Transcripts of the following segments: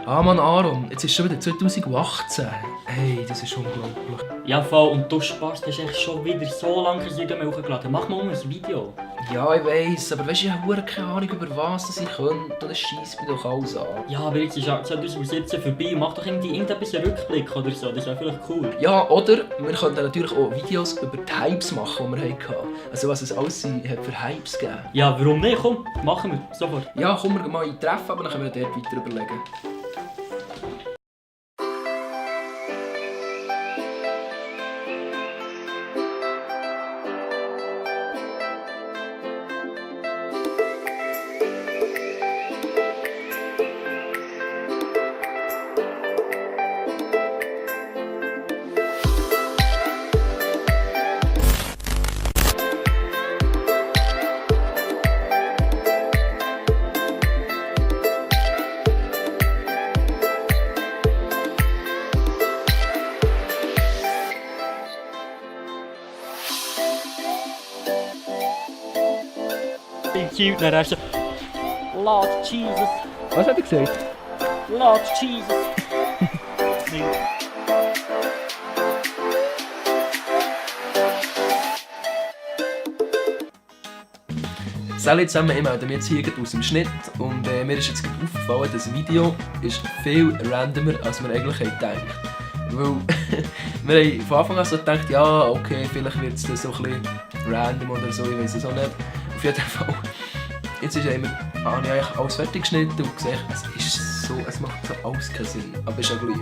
Ah Mann, Aaron, jetzt ist schon wieder 2018. Hey, das ist unglaublich. Ja, voll. Und du sparst, hast echt schon wieder so lange Süden hochgeladen. Mach mal ein Video. Ja, ich weiss, aber weißt du, ich habe keine Ahnung, über was ich könnte. Das scheisst mich doch alles an. Ja, aber jetzt ist ja 2017 vorbei. Mach doch irgendetwas einen Rückblick oder so. Das wäre vielleicht cool. Ja, oder wir könnten natürlich auch Videos über die Hypes machen, die wir hatten. Also was es alles für Hypes gegeben. Ja, warum nicht? Komm, machen wir. Sofort. Ja, kommen wir mal in Treffen, aber dann können wir dort weiter überlegen. Cute, dann hast du Lord Jesus. Was hat er gesagt? Lord Jesus. Salut zusammen, ich melde mich jetzt hier aus dem Schnitt und mir ist jetzt aufgefallen, das Video ist viel randomer, als wir eigentlich gedacht haben. Weil wir haben von Anfang an so gedacht, ja okay, vielleicht wird es so ein bisschen random oder so, ich weiß es auch nicht. Auf jeden Fall, jetzt habe ich eigentlich alles fertig geschnitten und gesagt, es macht so alles keinen Sinn, aber ist ja gleich.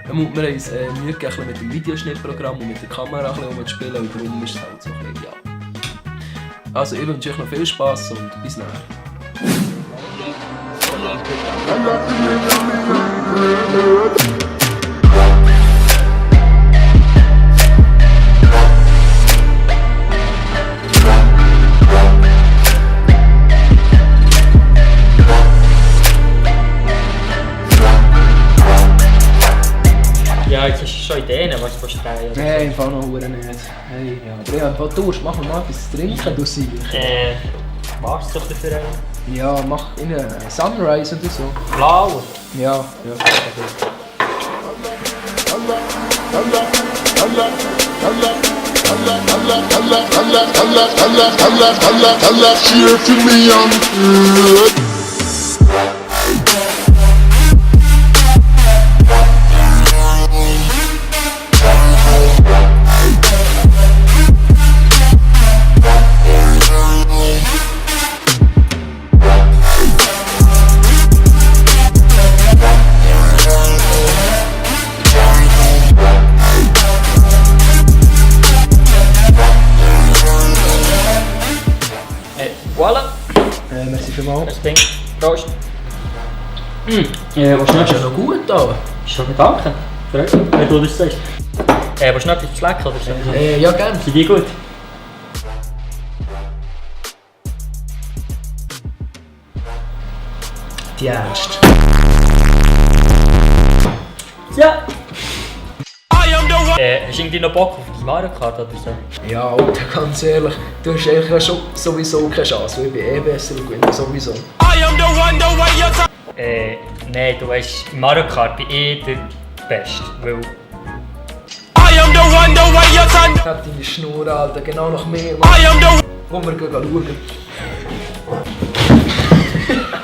Wir haben uns Mühe gegeben mit dem Videoschnittprogramm und mit der Kamera umzuspielen und darum ist es halt so ein bisschen, ja. Also ich wünsche euch noch viel Spass und bis nachher. Ja, jetzt hast du schon Ideen, was du drehen willst. Nein, im Fall noch nicht. Hey, ja. Aber ich habe Durst, mach mal etwas zu trinken, du sicher. Warst du doch dafür einen? Ja, mach in Sunrise oder so. Blau? Ja. Cheer for me on. Voilà. Merci vielmals. Das Ding. Prost. Was Das schnell? ist ja noch gut da. Schon danke. Freut mich, wenn du das sagst. Was schnell etwas zu schlecken oder so? Ja, gerne. Sind die gut? Die Ernst. Ja. Hast du irgendwie noch Bock auf die Mario Kart oder so? Ja, Alter, ganz ehrlich, du hast eigentlich schon sowieso keine Chance, weil ich bin besser und gewinne sowieso. Nein, du weißt, in Mario Kart bin ich der Beste, weil... Ich hab deine Schnur, Alter, genau nach mir. Komm, wir gehen schauen.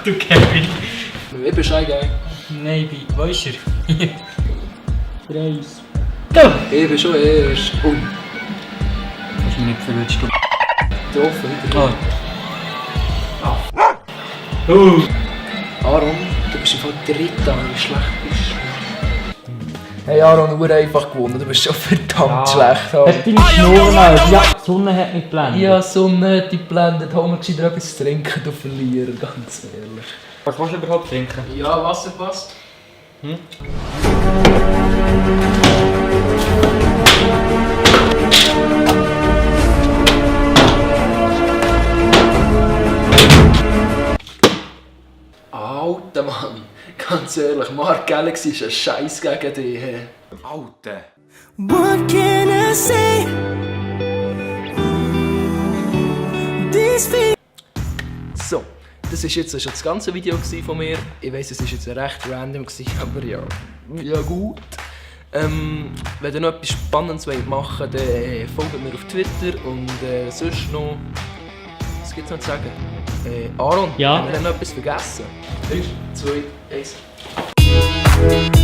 Du Kevin. Ich bin schei geil. Nein, wo ist er? Hier. 3. Ich bin schon erst. Oh, Hast du mich nicht verwünscht? getroffen, wieder. Aaron, du bist im Fall Dritter, wie schlecht bist du? Hey Aaron, du hast einfach gewonnen, du bist schon verdammt schlecht. Aaron. Hast du deine Schnur mal? Ja, die Sonne hat mich geblendet. Ja, so nicht geblendet. Hol mir gescheiter etwas zu trinken, du Verlierer, ganz ehrlich. Was willst du überhaupt trinken? Ja, Wasser passt. Alter Mann, ganz ehrlich, Mark Galaxy ist ein Scheiß gegen dich. Alter. What can I say? These feelings. So, das war jetzt schon das ganze Video von mir. Ich weiss, es war jetzt recht random, aber ja gut. Wenn ihr noch etwas Spannendes machen wollt, dann folgt mir auf Twitter und sonst noch... Was gibt es noch zu sagen? Aaron, Ja. haben wir noch etwas vergessen? 3, 2, 1...